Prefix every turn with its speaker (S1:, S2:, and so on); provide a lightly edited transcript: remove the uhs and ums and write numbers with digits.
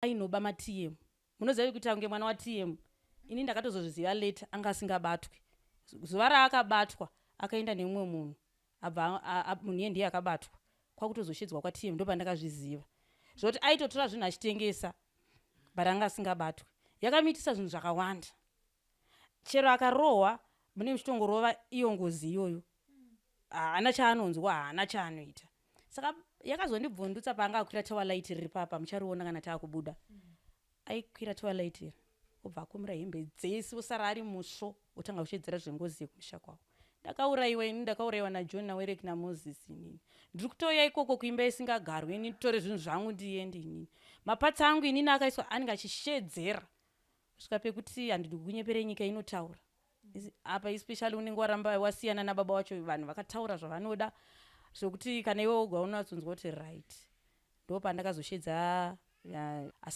S1: Ainoba maTM. Munoziva kuti kunge mwana waTM, ini ndakatozozviziva later, anga asingabatwi. Zuva raakabatwa akaenda nemumwe munhu, abva munhu iye ndiye akabatwa, kwakutozoshedzwa kwaTM. Ndopandakazviziva zvokuti aitotora zvinhu achitengesa, but anga asingabatwi. Yakamuitisa zvinhu zvakawanda. Chero akarohwa, mune muchitongorova iyo ngozi iyoyo, haana chaanonzwa, haana chaanoita. Saka yakazondibvundutsa paanga akwira tower light riri papa, muchariona kana taakubuda. Aikwira tower light iri, obva akumura hembe dzese, osara ari musvo, otanga kuchedzera zvengozi yekumusha kwavo. Ndakaurayiwa ini, ndakaurayiwa naJohn, naWerek, naMoses. Inini ndiri kutouya ikoko kuimba isingagarwe, ini nditore zvinhu zvangu ndiende. Inini mapatsi angu inini akaiswa, anenge achishedzera kusvika pekuti handidi kunyepere, nyika inotaura apa, especially unenge waramba wasiyana nababa wacho. Vanhu vakataura zvavanoda zvokuti kana iwe woga unoatsonzwa kuti right. Ndo pandakazoshedza.